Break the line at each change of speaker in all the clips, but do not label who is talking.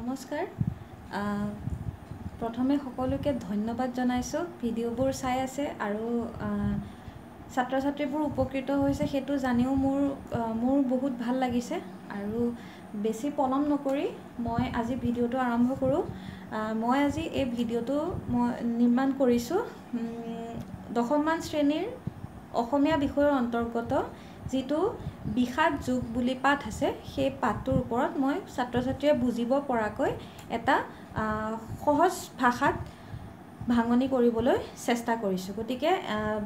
নমস্কাৰ। প্ৰথমে সকলোকে ধন্যবাদ জনাইছোঁ, ভিডিঅ'বোৰ চাই আছে আৰু ছাত্ৰ ছাত্ৰীবোৰ উপকৃত হৈছে সেইটো জানিও মোৰ বহুত ভাল লাগিছে। আৰু বেছি পলম নকৰি মই আজি ভিডিঅ'টো আৰম্ভ কৰোঁ। মই আজি এই ভিডিঅ'টো মই নিৰ্মাণ কৰিছোঁ দশমমান শ্ৰেণীৰ অসমীয়া বিষয়ৰ অন্তৰ্গত যিটো বিষাদ যুগ বুলি পাঠ আছে, সেই পাঠটোৰ ওপৰত মই ছাত্ৰ ছাত্ৰীয়ে বুজিব পৰাকৈ এটা সহজ ভাষাত ভাঙনি কৰিবলৈ চেষ্টা কৰিছোঁ। গতিকে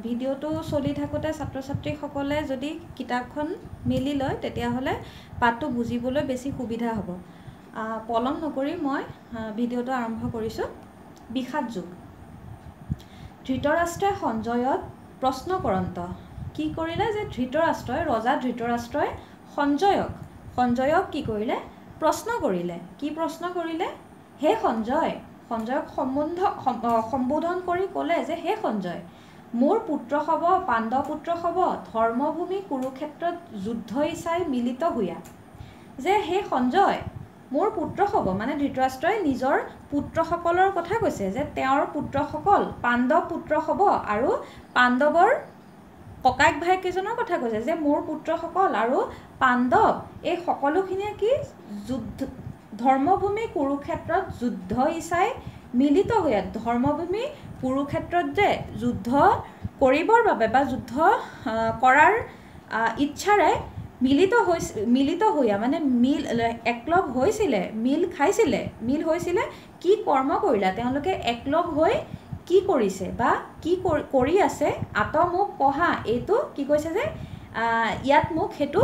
ভিডিঅ'টো চলি থাকোঁতে ছাত্ৰ ছাত্ৰীসকলে যদি কিতাপখন মেলি লয় তেতিয়াহ'লে পাঠটো বুজিবলৈ বেছি সুবিধা হ'ব। পলম নকৰি মই ভিডিঅ'টো আৰম্ভ কৰিছোঁ। বিষাদ যুগ। ধৃতৰাষ্ট্ৰই সঞ্জয়ত প্ৰশ্ন কৰন্ত। কি কৰিলে যে ধৃতৰাষ্ট্ৰই, ৰজা ধৃতৰাষ্ট্ৰই সঞ্জয়ক কি কৰিলে, প্ৰশ্ন কৰিলে। কি প্ৰশ্ন কৰিলে? হে সঞ্জয়, সঞ্জয়ক সম্বোধন কৰি ক'লে যে হে সঞ্জয়, মোৰ পুত্ৰসৱ পাণ্ডৱ পুত্ৰসৱ ধৰ্মভূমি কুৰুক্ষেত্ৰত যুদ্ধ ইচ্ছাই মিলিত হুয়া। যে হে সঞ্জয়, মোৰ পুত্ৰসৱ, মানে ধৃতৰাষ্ট্ৰই নিজৰ পুত্ৰসকলৰ কথা কৈছে যে তেওঁৰ পুত্ৰসকল পাণ্ডৱ পুত্ৰসৱ আৰু পাণ্ডৱৰ ককায়েক ভায়েক কেইজনৰ কথা কৈছে যে মোৰ পুত্ৰসকল আৰু পাণ্ডৱ এই সকলোখিনিয়ে কি যুদ্ধ ধৰ্মভূমি কুৰুক্ষেত্ৰত যুদ্ধ ইচ্ছাই মিলিত হৈ, ধৰ্মভূমি কুৰুক্ষেত্ৰত যে যুদ্ধ কৰিবৰ বাবে বা যুদ্ধ কৰাৰ ইচ্ছাৰে মিলিত হৈয়া মানে মিল একলগ হৈছিলে, মিল খাইছিলে, মিল হৈছিলে। কি কৰ্ম কৰিলা, তেওঁলোকে একলগ হৈ কি কৰিছে বা কি কৰি আছে, আত মোক কহা। এইটো কি কৈছে যে ইয়াত মোক সেইটো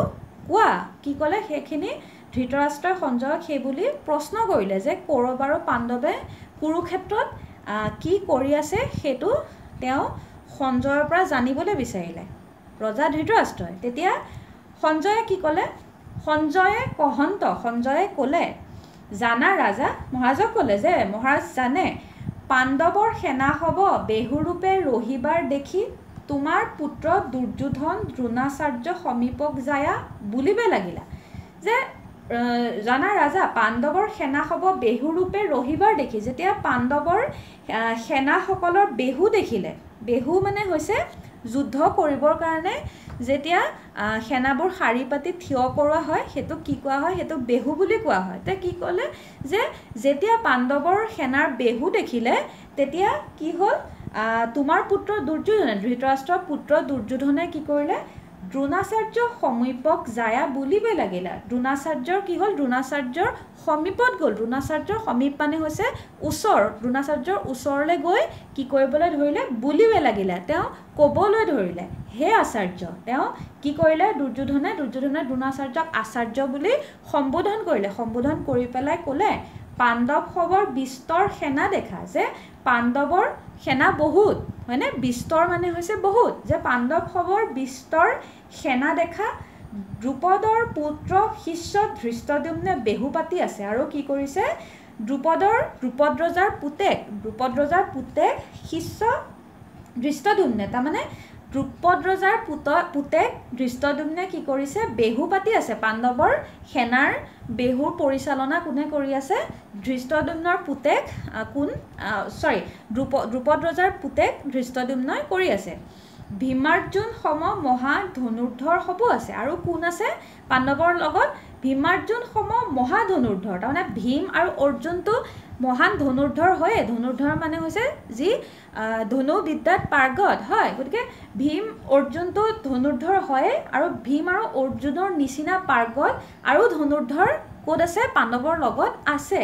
কোৱা। কি ক'লে সেইখিনি ধৃতৰাষ্ট্ৰই সঞ্জয়ক সেই বুলি প্ৰশ্ন কৰিলে যে কৌৰৱ আৰু পাণ্ডৱে কুৰুক্ষেত্ৰত কি কৰি আছে সেইটো তেওঁ সঞ্জয়ৰ পৰা জানিবলৈ বিচাৰিলে, ৰজা ধৃতৰাষ্ট্ৰই। তেতিয়া সঞ্জয়ে কি ক'লে, সঞ্জয়ে কহন্ত, সঞ্জয়ে ক'লে, জানা ৰাজা, মহাৰাজক ক'লে যে মহাৰাজ জানে, পাণ্ডৱৰ সেনাসৱ বেহুৰূপে ৰহিবাৰ দেখি তোমাৰ পুত্ৰ দুৰ্যোধন দ্ৰোণাচাৰ্য সমীপক যায়া বুলিবে লাগিলা। যে জানা ৰাজা, পাণ্ডৱৰ সেনাসৱ বেহুৰূপে ৰহিবাৰ দেখি, যেতিয়া পাণ্ডৱৰ সেনাসকলৰ বেহু দেখিলে, বেহু মানে হৈছে যুদ্ধ কৰিবৰ কাৰণে যেতিয়া সেনাবোৰ শাৰী পাতি থিয় কৰোৱা হয় সেইটোক কি কোৱা হয়, সেইটোক বেহু বুলি কোৱা হয়। তে কি ক'লে যে যেতিয়া পাণ্ডৱৰ সেনাৰ বেহু দেখিলে তেতিয়া কি হ'ল, তোমাৰ পুত্ৰ দুৰ্যোধনে, ধৃতৰাষ্ট্ৰৰ পুত্ৰ দুৰ্যোধনে কি কৰিলে, দ্ৰোণাচাৰ্য সমীপক যায়া বুলিবই লাগিলা। দ্ৰোণাচাৰ্যৰ কি হ'ল, দ্ৰোণাচাৰ্যৰ সমীপত গ'ল। দ্ৰোণাচাৰ্যৰ সমীপ মানে হৈছে ওচৰ, দ্ৰোণাচাৰ্যৰ ওচৰলৈ গৈ কি কৰিবলৈ ধৰিলে, বুলিবই লাগিলে, তেওঁ ক'বলৈ ধৰিলে, হে আচাৰ্য। তেওঁ কি কৰিলে, দুৰ্যোধনে দ্ৰোণাচাৰ্যক আচাৰ্য বুলি সম্বোধন কৰিলে। সম্বোধন কৰি পেলাই ক'লে, পাণ্ডৱসৱৰ বিস্তৰ সেনা দেখা, যে পাণ্ডৱৰ সেনা বহুত, হয়নে, বিস্তৰ মানে হৈছে বহুত, যে পাণ্ডৱসৱৰ বিস্তৰ সেনা দেখা দ্ৰুপদৰ পুত্ৰ শিষ্য ধৃষ্টদ্যুম্নে বেহু পাতি আছে। আৰু কি কৰিছে, দ্ৰুপদ ৰজাৰ পুতেক শিষ্য ধৃষ্টদ্যুম্নে, তাৰমানে দ্ৰুপদ ৰজাৰ পুতেক ধৃষ্টদ্যুম্নে কি কৰিছে, বেহু পাতি আছে। পাণ্ডৱৰ সেনাৰ বেহুৰ পৰিচালনা কোনে কৰি আছে, ধৃষ্টদ্যুম্নৰ পুতেক কোন, চৰি দ্ৰুপদ ৰজাৰ পুতেক ধৃষ্টদ্যুম্নই কৰি আছে। ভীমাৰ্জুন সম মহা ধনুৰ্ধৰ সবো আছে। আৰু কোন আছে পাণ্ডৱৰ লগত, ভীমাৰ্জুন সম মহা ধনুৰ্ধৰ, তাৰমানে ভীম আৰু অৰ্জুনটো মহান ধনুৰ্ধৰ হয়ে। ধনুৰ্ধৰ মানে হৈছে যি ধনুবিদ্যাত পাৰ্গত হয়। গতিকে ভীম অৰ্জুনটো ধনুৰ্ধৰ হয়ে আৰু ভীম আৰু অৰ্জুনৰ নিচিনা পাৰ্গত আৰু ধনুৰ্ধৰ ক'ত আছে, পাণ্ডৱৰ লগত আছে।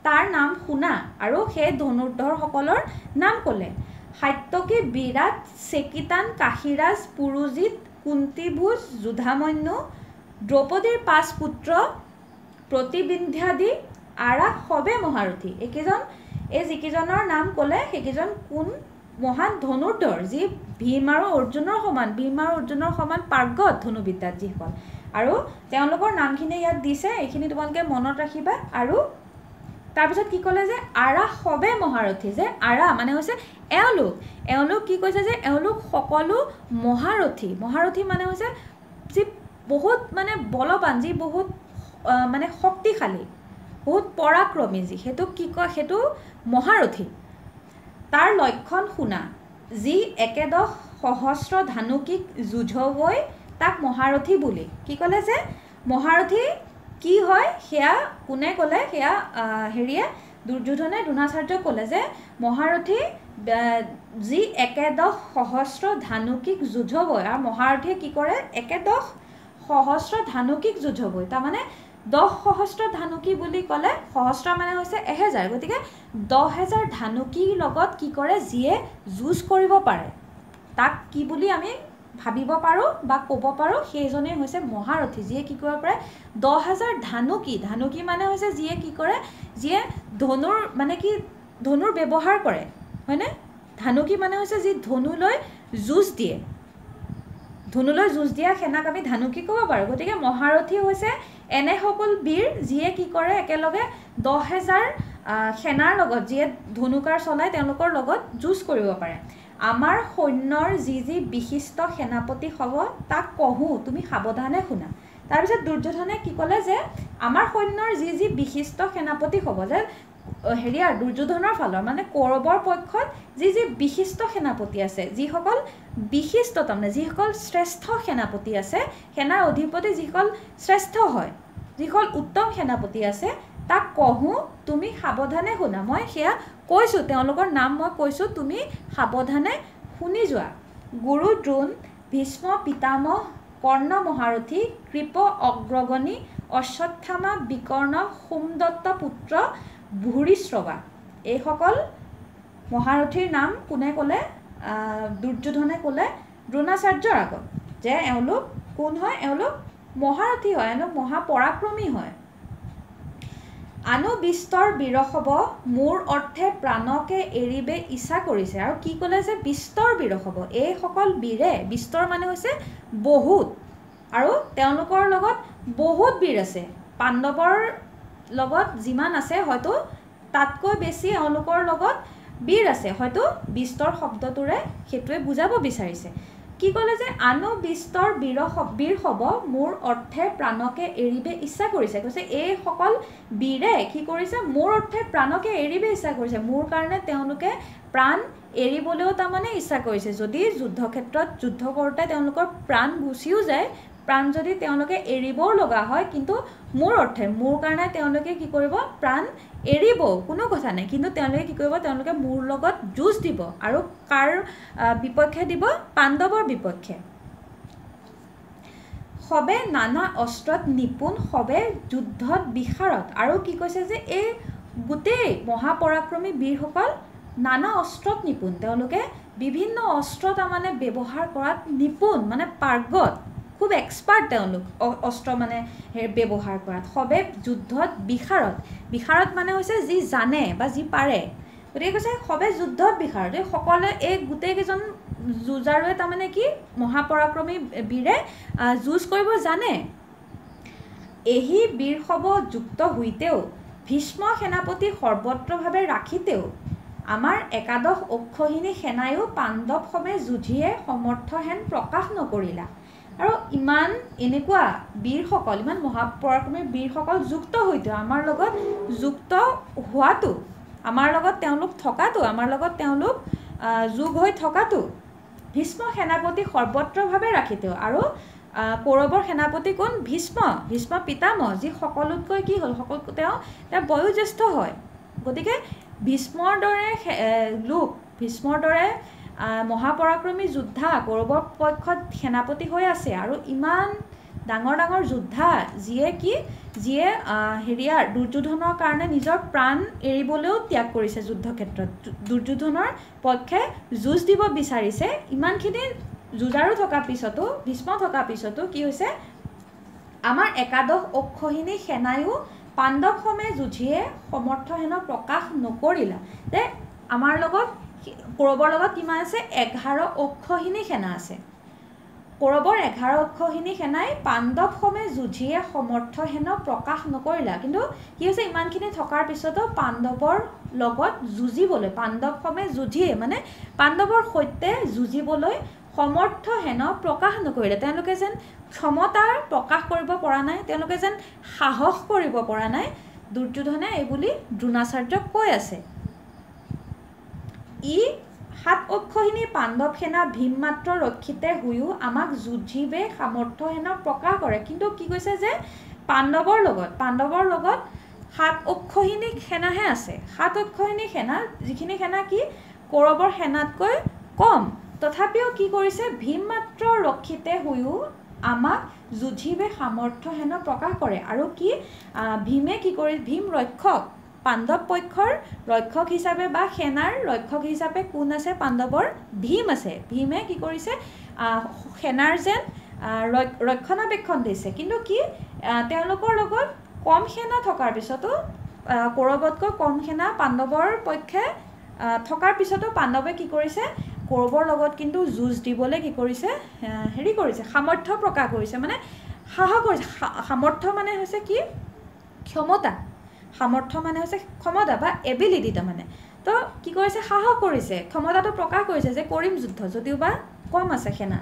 তাৰ নাম শুনা। আৰু সেই ধনুৰ্ধৰসকলৰ নাম ক'লে, সাত্যকী, বিৰাট, চেকিতান, কাশীৰাজ, পুৰুজিত, কুন্তিভোজ, যুধামন্যু, দ্ৰৌপদীৰ 5 পুত্ৰ, প্ৰতিবিন্ধ্যাদি আৰা সবে মহাৰথী। এইকেইজন, এই যিকেইজনৰ নাম ক'লে সেইকেইজন কোন মহান ধনুৰ্ধৰ, যি ভীম আৰু অৰ্জুনৰ সমান, ভীম আৰু অৰ্জুনৰ সমান পাৰ্গত ধনুবিদ্যাত যিসকল। আৰু তেওঁলোকৰ নামখিনি ইয়াত দিছে, এইখিনি তোমালোকে মনত ৰাখিবা। আৰু তাৰপিছত কি ক'লে যে আৰা সবে মহাৰথী, যে আৰা মানে হৈছে এওঁলোক, এওঁলোক কি কৈছে যে এওঁলোক সকলো মহাৰথী। মহাৰথী মানে হৈছে যি বহুত মানে বলৱান, যি বহুত মানে শক্তিশালী, বহুত পৰাক্ৰমী যি, সেইটোক কি কয়? সেইটো মহাৰথী। তাৰ লক্ষণ শুনা, যি একেদশ সহস্ৰ ধানুকীক যুঁজবৈ তাক মহাৰথী বুলি। কি ক'লে যে মহাৰথী কি হয় সেয়া কোনে ক'লে? সেয়া হেৰিয়ে দুৰ্যোধনে দ্ৰোণাচাৰ্যক ক'লে যে মহাৰথী যি একেদশ সহস্ৰ ধানুকীক যুঁজবৈ। আৰু মহাৰথীয়ে কি কৰে? একেদশ সহস্ৰ ধানুকীক যুঁজবৈ। তাৰমানে 10 সহস্ৰ ধানুকী বুলি ক'লে সহস্ৰ মানে হৈছে 1000, গতিকে 10,000 ধানুকীৰ লগত কি কৰে? যিয়ে যুঁজ কৰিব পাৰে তাক কি বুলি আমি ভাবিব পাৰোঁ বা ক'ব পাৰোঁ, সেইজনেই হৈছে মহাৰথী, যিয়ে কি কৰিব পাৰে? 10,000 ধানুকী। ধানুকী মানে হৈছে যিয়ে কি কৰে? যিয়ে ধনুৰ মানে কি ধনুৰ ব্যৱহাৰ কৰে, হয়নে? ধানুকী মানে হৈছে যি ধনুলৈ যুঁজ দিয়ে, ধনুলৈ যুঁজ দিয়া সেনাক আমি ধানুকী ক'ব পাৰোঁ। গতিকে মহাৰথী হৈছে এনেসকল বীৰ যিয়ে কি কৰে? একেলগে 10,000 সেনাৰ লগত, যিয়ে ধনুকাৰ চলাই তেওঁলোকৰ লগত যুঁজ কৰিব পাৰে। আমাৰ সৈন্যৰ যি যি বিশিষ্ট সেনাপতি হ'ব তাক কহোঁ, তুমি সাৱধানে শুনা। তাৰপিছত দুৰ্যোধনে কি ক'লে যে আমাৰ সৈন্যৰ যি যি বিশিষ্ট সেনাপতি হ'ব, যে হেৰিয়াৰ দুৰ্যোধনৰ ফালৰ মানে কৌৰৱৰ পক্ষত যি যি বিশিষ্ট সেনাপতি আছে, যিসকল বিশিষ্ট তাৰমানে যিসকল শ্ৰেষ্ঠ সেনাপতি আছে, সেনাৰ অধিপতি যিসকল শ্ৰেষ্ঠ হয়, যিসকল উত্তম সেনাপতি আছে, তাক কহোঁ তুমি সাৱধানে শুনা। মই সেয়া কৈছোঁ, তেওঁলোকৰ নাম মই কৈছোঁ, তুমি সাৱধানে শুনি যোৱা। গুৰু দ্ৰোণ, ভীষ্ম পিতামহ, কৰ্ণ মহাৰথী, কৃপ অগ্ৰগণী, অশ্বত্থামা বিকৰ্ণ, সোমদত্ত পুত্ৰ ভূৰিশ্ৰৱা। এইসকল মহাৰথীৰ নাম কোনে ক'লে? দুৰ্যোধনে ক'লে দ্ৰোণাচাৰ্যৰ আগত যে এওঁলোক কোন হয়? এওঁলোক মহাৰথী হয়, এওঁলোক মহাপৰাক্ৰমী হয়। আনো বিস্তৰ বীৰসৱ মোৰ অৰ্থে প্ৰাণকে এৰিবে ইচ্ছা কৰিছে। আৰু কি ক'লে যে বিস্তৰ বীৰসৱ, এইসকল বীৰে, বিস্তৰ মানে হৈছে বহুত, আৰু তেওঁলোকৰ লগত বহুত বীৰ আছে। পাণ্ডৱৰ লগত যিমান আছে হয়তো তাতকৈ বেছি এওঁলোকৰ লগত বীৰ আছে, হয়তো বিস্তৰ শব্দটোৰে সেইটোৱে বুজাব বিচাৰিছে। কি ক'লে যে আনো বিস্তৰ বীৰসৱ মোৰ অৰ্থে প্ৰাণকে এৰিবে ইচ্ছা কৰিছে। কৈছে এইসকল বীৰে কি কৰিছে? মোৰ অৰ্থে প্ৰাণকে এৰিবে ইচ্ছা কৰিছে, মোৰ কাৰণে তেওঁলোকে প্ৰাণ এৰিবলৈও তাৰমানে ইচ্ছা কৰিছে। যদি যুদ্ধক্ষেত্ৰত যুদ্ধ কৰোঁতে তেওঁলোকৰ প্ৰাণ গুচিও যায়, প্ৰাণ যদি তেওঁলোকে এৰিবও লগা হয়, কিন্তু মোৰ অৰ্থে মোৰ কাৰণে তেওঁলোকে কি কৰিব? প্ৰাণ এৰিব, কোনো কথা নাই, কিন্তু তেওঁলোকে কি কৰিব? তেওঁলোকে মোৰ লগত যুঁজ দিব। আৰু কাৰ বিপক্ষে দিব? পাণ্ডৱৰ বিপক্ষে। সবে নানা অস্ত্ৰত নিপুণ, সবে যুদ্ধত বিশাৰদ। আৰু কি কৈছে যে এই গোটেই মহাপৰাক্ৰমী বীৰসকল নানা অস্ত্ৰত নিপুণ, তেওঁলোকে বিভিন্ন অস্ত্ৰ তাৰমানে ব্যৱহাৰ কৰাত নিপুণ, মানে পাৰ্গত, খুব এক্সপাৰ্ট তেওঁলোক অস্ত্ৰ মানে ব্যৱহাৰ কৰাত। সবে যুদ্ধত বিশাৰদ, বিশাৰদ মানে হৈছে যি জানে বা যি পাৰে। গতিকে কৈছে সবে যুদ্ধত বিশাৰদ, এই সকলোৱে এই গোটেইকেইজন যুঁজাৰুৱে তাৰমানে কি মহাপৰাক্ৰমী বীৰে যুঁজ কৰিব জানে। এহি বীৰসৱ যুক্ত হইতেও ভীষ্ম সেনাপতি সৰ্বত্ৰভাৱে ৰাখিতেও আমাৰ একাদশ অক্ষহিণী সেনায়ো পাণ্ডৱ সমে যুঁজিয়ে সমৰ্থ হেন প্ৰকাশ নকৰিলা। আৰু ইমান এনেকুৱা বীৰসকল, ইমান মহাপৰাক্ৰমী বীৰসকল যুক্ত হয়তো আমাৰ লগত যুক্ত হোৱাটো, আমাৰ লগত তেওঁলোক থকাটো, আমাৰ লগত তেওঁলোক যোগ হৈ থকাটো, ভীষ্ম সেনাপতি সৰ্বত্ৰভাৱে ৰাখিতেও। আৰু কৌৰৱৰ সেনাপতি কোন? ভীষ্ম, ভীষ্ম পিতামহ, যি সকলোতকৈ কি হ'ল, সকলো তেওঁ বয়োজ্যেষ্ঠ হয়। গতিকে ভীষ্মৰ দৰে লোক, ভীষ্মৰ দৰে মহাপৰাক্ৰমী যোদ্ধা কৌৰৱৰ পক্ষত সেনাপতি হৈ আছে, আৰু ইমান ডাঙৰ ডাঙৰ যোদ্ধা যিয়ে কি যিয়ে হেৰিয়াৰ দুৰ্যোধনৰ কাৰণে নিজৰ প্ৰাণ এৰিবলৈও ত্যাগ কৰিছে যুদ্ধক্ষেত্ৰত, দুৰ্যোধনৰ পক্ষে যুঁজ দিব বিচাৰিছে। ইমানখিনি যুঁজাৰু থকা পিছতো, ভীষ্ম থকা পিছতো কি হৈছে? আমাৰ একাদশ অক্ষহিণী সেনায়ো পাণ্ডৱ সমে যুঁজিয়ে সমৰ্থ হেন প্ৰকাশ নকৰিলা। যে আমাৰ লগত কৌৰৱৰ লগত কিমান আছে? 11 অক্ষহিণী সেনা আছে। কৌৰৱৰ 11 অক্ষহিণী সেনাই পাণ্ডৱ সমে যুঁজিয়ে সমৰ্থ হেন প্ৰকাশ নকৰিলা। কিন্তু কি হৈছে? ইমানখিনি থকাৰ পিছতো পাণ্ডৱৰ লগত যুঁজিবলৈ, পাণ্ডৱ সমে যুঁজিয়ে মানে পাণ্ডৱৰ সৈতে যুঁজিবলৈ সমৰ্থ হেন প্ৰকাশ নকৰিলে। তেওঁলোকে যেন ক্ষমতাৰ প্ৰকাশ কৰিব পৰা নাই, তেওঁলোকে যেন সাহস কৰিব পৰা নাই দুৰ্যোধনে এই বুলি দ্ৰোণাচাৰ্যক কৈ আছে। ই 7 অক্ষহিণী পাণ্ডৱ সেনা ভীম মাত্ৰ ৰক্ষিতে হুয়ো আমাক যুঁজিবে সামৰ্থ্য হেন প্ৰকাশ কৰে। কিন্তু কি কৈছে যে পাণ্ডৱৰ লগত 7 অক্ষহিণী সেনাহে আছে। 7 অক্ষহিণী সেনা, যিখিনি সেনা কি কৌৰৱৰ সেনাতকৈ কম, তথাপিও কি কৰিছে ভীম মাত্ৰ ৰক্ষিতে হুয়ো আমাক যুঁজিবে সামৰ্থ্য হেন প্ৰকাশ কৰে। আৰু কি ভীমে কি কৰি, ভীম ৰক্ষক, পাণ্ডৱ পক্ষৰ ৰক্ষক হিচাপে বা সেনাৰ ৰক্ষক হিচাপে কোন আছে? পাণ্ডৱৰ ভীম আছে। ভীমে কি কৰিছে সেনাৰ যেন ৰক্ষণাবেক্ষণ দিছে। কিন্তু কি তেওঁলোকৰ লগত কম সেনা থকাৰ পিছতো, কৌৰৱতকৈ কম সেনা পাণ্ডৱৰ পক্ষে থকাৰ পিছতো পাণ্ডৱে কি কৰিছে কৌৰৱৰ লগত কিন্তু যুঁজ দিবলৈ কি কৰিছে, হেৰি কৰিছে, সামৰ্থ্য প্ৰকাশ কৰিছে, মানে সাহস কৰিছে। সামৰ্থ্য মানে হৈছে কি ক্ষমতা, সামৰ্থ্য মানে হৈছে ক্ষমতা বা এবিলিটি তাৰমানে। তো কি কৰিছে, সাহস কৰিছে, ক্ষমতাটো প্ৰকাশ কৰিছে যে কৰিম যুদ্ধ, যদিওবা কম আছে সেনা।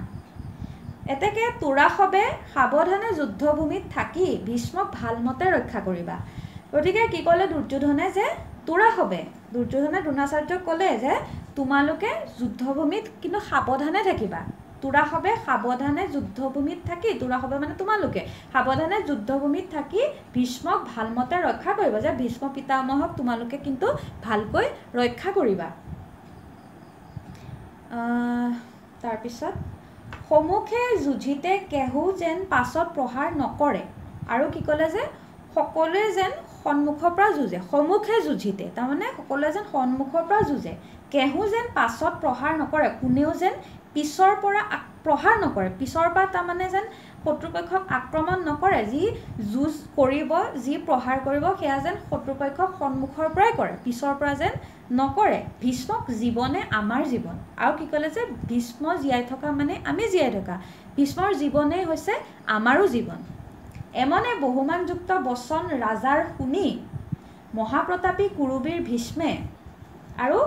এতেকে তোৰাসবে সাৱধানে যুদ্ধভূমিত থাকি ভীষ্মক ভালমতে ৰক্ষা কৰিবা। গতিকে কি ক'লে দুৰ্যোধনে যে তোৰাসবে, দুৰ্যোধনে দ্ৰোণাচাৰ্যক ক'লে যে তোমালোকে যুদ্ধভূমিত কিন্তু সাৱধানে থাকিবা। তোৰাসবে সাৱধানে যুদ্ধভূমিত থাকি, তোৰাসবে মানে তোমালোকে সাৱধানে যুদ্ধভূমিত থাকি ভীষ্মক ভালমতে ৰক্ষা কৰিবা, যে ভীষ্ম পিতামহক তোমালোকে কিন্তু ভালকৈ ৰক্ষা কৰিবা। তাৰপিছত সমুখে যুঁজিতে কেহো যেন পাছত প্ৰহাৰ নকৰে। আৰু কি ক'লে যে সকলোৱে যেন সন্মুখৰ পৰা যুঁজে, সমুখে যুঁজিতে তাৰমানে সকলোৱে যেন সন্মুখৰ পৰা যুঁজে, কেহো যেন পাছত প্ৰহাৰ নকৰে, কোনেও যেন পিছৰ পৰা প্ৰহাৰ নকৰে, পিছৰ পৰা তাৰমানে যেন শত্ৰুপক্ষক আক্ৰমণ নকৰে, যি যুঁজ কৰিব, যি প্ৰহাৰ কৰিব সেয়া যেন শত্ৰুপক্ষক সন্মুখৰ পৰাই কৰে, পিছৰ পৰা যেন নকৰে। ভীষ্মক জীৱনে আমাৰ জীৱন। আৰু কি ক'লে যে ভীষ্ম জীয়াই থকা মানে আমি জীয়াই থকা, ভীষ্মৰ জীৱনেই হৈছে আমাৰো জীৱন। এমনে বহুমানযুক্ত বচন ৰাজাৰ শুনি মহাপ্ৰতাপী কুৰুবীৰ ভীষ্মে, আৰু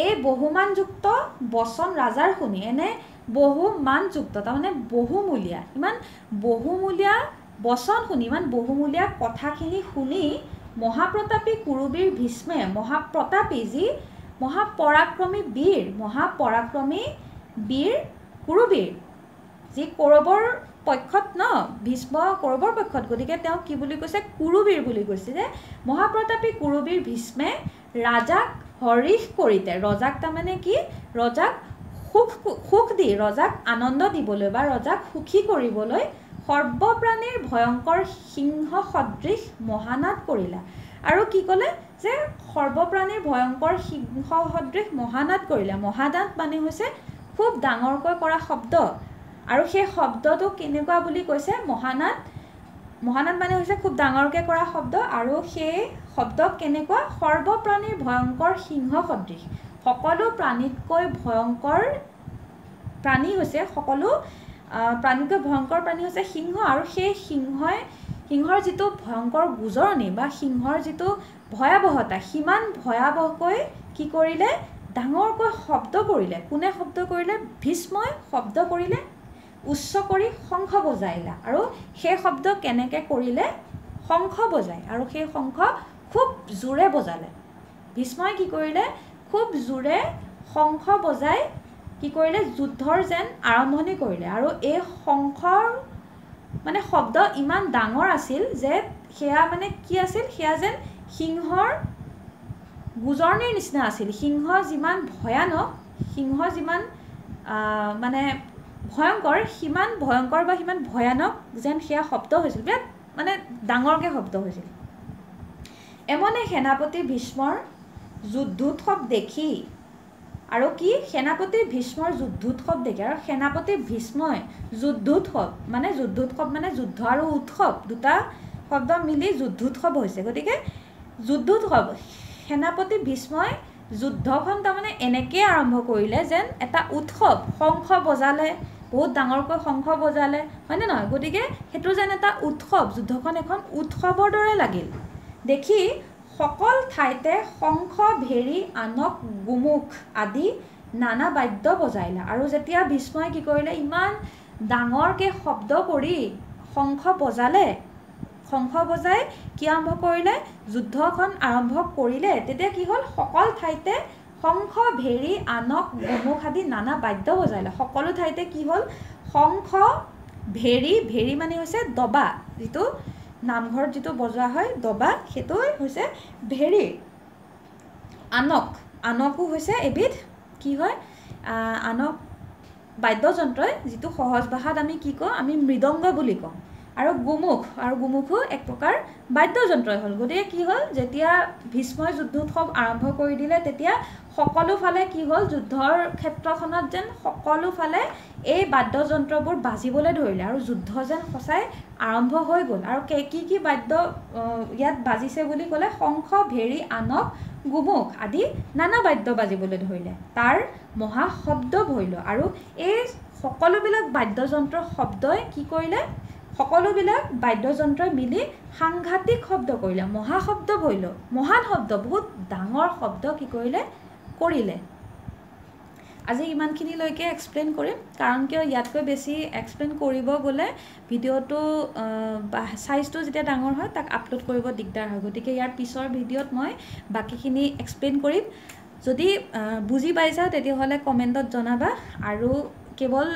এই বহুমানযুক্ত বচন ৰাজাৰ শুনি, এনে বহুমানযুক্ত তাৰমানে বহুমূলীয়া, ইমান বহুমূলীয়া বচন শুনি, ইমান বহুমূলীয়া কথাখিনি শুনি মহাপ্ৰতাপী কুৰুবীৰ ভীষ্মে, মহাপ্ৰতাপী যি মহাপৰাক্ৰমী বীৰ, মহাপৰাক্ৰমী বীৰ কুৰুবীৰ, যি কৌৰৱৰ পক্ষত ন, ভীষ্ম কৌৰৱৰ পক্ষত, গতিকে তেওঁ কি বুলি কৈছে, কুৰুবীৰ বুলি কৈছে। যে মহাপ্ৰতাপী কুৰুবীৰ ভীষ্মে ৰাজাক হৰিষ কৰিতে, ৰজাক তাৰমানে কি, ৰজাক সুখ দি, ৰজাক আনন্দ দিবলৈ বা ৰজাক সুখী কৰিবলৈ সৰ্বপ্ৰাণীৰ ভয়ংকৰ সিংহ সদৃশ মহানাদ কৰিলা। আৰু কি ক'লে যে সৰ্বপ্ৰাণীৰ ভয়ংকৰ সিংহ সদৃশ মহানাদ কৰিলা। মহানাদ মানে হৈছে খুব ডাঙৰকৈ কৰা শব্দ, আৰু সেই শব্দটো কেনেকুৱা বুলি কৈছে, মহানাদ, মহানাদ মানে হৈছে খুব ডাঙৰকৈ কৰা শব্দ, আৰু সেই শব্দ কেনেকুৱা, সৰ্বপ্ৰাণীৰ ভয়ংকৰ সিংহ সদৃশ, সকলো প্ৰাণীতকৈ ভয়ংকৰ প্ৰাণী হৈছে, সকলো প্ৰাণীতকৈ ভয়ংকৰ প্ৰাণী হৈছে সিংহ। আৰু সেই সিংহই, সিংহৰ যিটো ভয়ংকৰ গোজৰণি বা সিংহৰ যিটো ভয়াৱহতা, সিমান ভয়াৱহকৈ কি কৰিলে, ডাঙৰকৈ শব্দ কৰিলে। কোনে শব্দ কৰিলে? ভীষ্মই শব্দ কৰিলে, উচ্চ কৰি শংখ বজাইলা। আৰু সেই শব্দ কেনেকৈ কৰিলে? শংখ বজাই, আৰু সেই শংখ খুব জোৰে বজালে। ভীষ্মই কি কৰিলে, খুব জোৰে শংখ বজাই কি কৰিলে, যুদ্ধৰ যেন আৰম্ভণি কৰিলে। আৰু এই শংখৰ মানে শব্দ ইমান ডাঙৰ আছিল যে সেয়া মানে কি আছিল, সেয়া যেন সিংহৰ গোজৰণিৰ নিচিনা আছিল। সিংহ যিমান ভয়ানক, সিংহ যিমান মানে ভয়ংকৰ, সিমান ভয়ংকৰ বা সিমান ভয়ানক যেন সেয়া শব্দ হৈছিল, বিৰাট মানে ডাঙৰকৈ শব্দ হৈছিল। এমনে সেনাপতি ভীষ্মৰ যুদ্ধোৎসৱ দেখি, আৰু কি সেনাপতি ভীষ্মৰ যুদ্ধোৎসৱ দেখি, আৰু সেনাপতি ভীষ্মই যুদ্ধোৎসৱ মানে, যুদ্ধোৎসৱ মানে যুদ্ধ আৰু উৎসৱ দুটা শব্দ মিলি যুদ্ধোৎসৱ হৈছে। গতিকে যুদ্ধোৎসৱ, সেনাপতি ভীষ্মই যুদ্ধখন তাৰমানে এনেকৈয়ে আৰম্ভ কৰিলে যেন এটা উৎসৱ, শংখ বজালে, বহুত ডাঙৰকৈ শংখ বজালে, হয়নে নহয়? গতিকে সেইটো যেন এটা উৎসৱ, যুদ্ধখন এখন উৎসৱৰ দৰে লাগিল। দেখি সকল ঠাইতে শংখ, ভেৰী, আনক, গোমুখ আদি নানা বাদ্য বজাইলা। আৰু যেতিয়া ভীষ্মই কি কৰিলে, ইমান ডাঙৰকৈ শব্দ কৰি শংখ বজালে, শংখ বজাই কি আৰম্ভ কৰিলে? যুদ্ধখন আৰম্ভ কৰিলে। তেতিয়া কি হ'ল? সকলো ঠাইতে শংখ, ভেৰী, আনক, গোমুখ আদি নানা বাদ্য বজাইলে। সকলো ঠাইতে কি হ'ল? শংখ, ভেৰী, ভেৰী মানে হৈছে দবা, যিটো নামঘৰত যিটো বজোৱা হয় দবা, সেইটোৱে হৈছে ভেৰী। আনক, আনকো হৈছে এবিধ কি হয়? আনক বাদ্যযন্ত্ৰই, যিটো সহজ ভাষাত আমি কি কওঁ? আমি মৃদংগ বুলি কওঁ। আৰু গোমুখ, আৰু গোমুখো এক প্ৰকাৰ বাদ্যযন্ত্ৰই হ'ল। গতিকে কি হ'ল? যেতিয়া ভীষ্মই যুদ্ধোৎসৱ আৰম্ভ কৰি দিলে, তেতিয়া সকলো ফালে কি হ'ল? যুদ্ধৰ ক্ষেত্ৰখনত যেন সকলো ফালে এই বাদ্যযন্ত্ৰবোৰ বাজিবলৈ ধৰিলে আৰু যুদ্ধ যেন সঁচাই আৰম্ভ হৈ গ'ল। আৰু কি কি বাদ্য ইয়াত বাজিছে বুলি ক'লে? শংখ, ভেৰী, আনক, গোমুখ আদি নানা বাদ্য বাজিবলৈ ধৰিলে। তাৰ মহা শব্দ ভৈল। আৰু এই সকলোবিলাক বাদ্যযন্ত্ৰৰ শব্দই কি কৰিলে? সকলোবিলাক বাদ্যযন্ত্ৰই মিলি সাংঘাতিক শব্দ কৰিলে, মহাশব্দ ভৈল, মহান শব্দ, বহুত ডাঙৰ শব্দ কি কৰিলে? কৰিলে। আজি ইমানখিনিলৈকে এক্সপ্লেইন কৰিম, কাৰণ কিয় ইয়াতকৈ বেছি এক্সপ্লেইন কৰিব গ'লে ভিডিঅ'টো চাইজটো যেতিয়া ডাঙৰ হয় তাক আপলোড কৰিব দিগদাৰ হয়। গতিকে ইয়াৰ পিছৰ ভিডিঅ'ত মই বাকীখিনি এক্সপ্লেইন কৰিম। যদি বুজি পাইছা তেতিয়াহ'লে কমেণ্টত জনাবা। আৰু কেৱল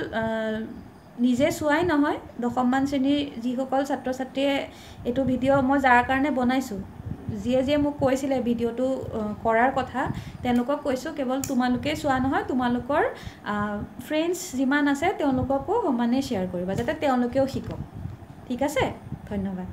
নিজে চোৱাই নহয়, দশমমান শ্ৰেণীৰ যিসকল ছাত্ৰ ছাত্ৰীয়ে এইটো ভিডিঅ' মই যাৰ কাৰণে বনাইছোঁ, যিয়ে যিয়ে মোক কৈছিলে ভিডিঅ'টো কৰাৰ কথা, তেওঁলোকক কৈছোঁ কেৱল তোমালোকেই চোৱা নহয়, তোমালোকৰ ফ্ৰেণ্ডছ যিমান আছে তেওঁলোককো সমানেই শ্বেয়াৰ কৰিবা, যাতে তেওঁলোকেও শিকক। ঠিক আছে, ধন্যবাদ।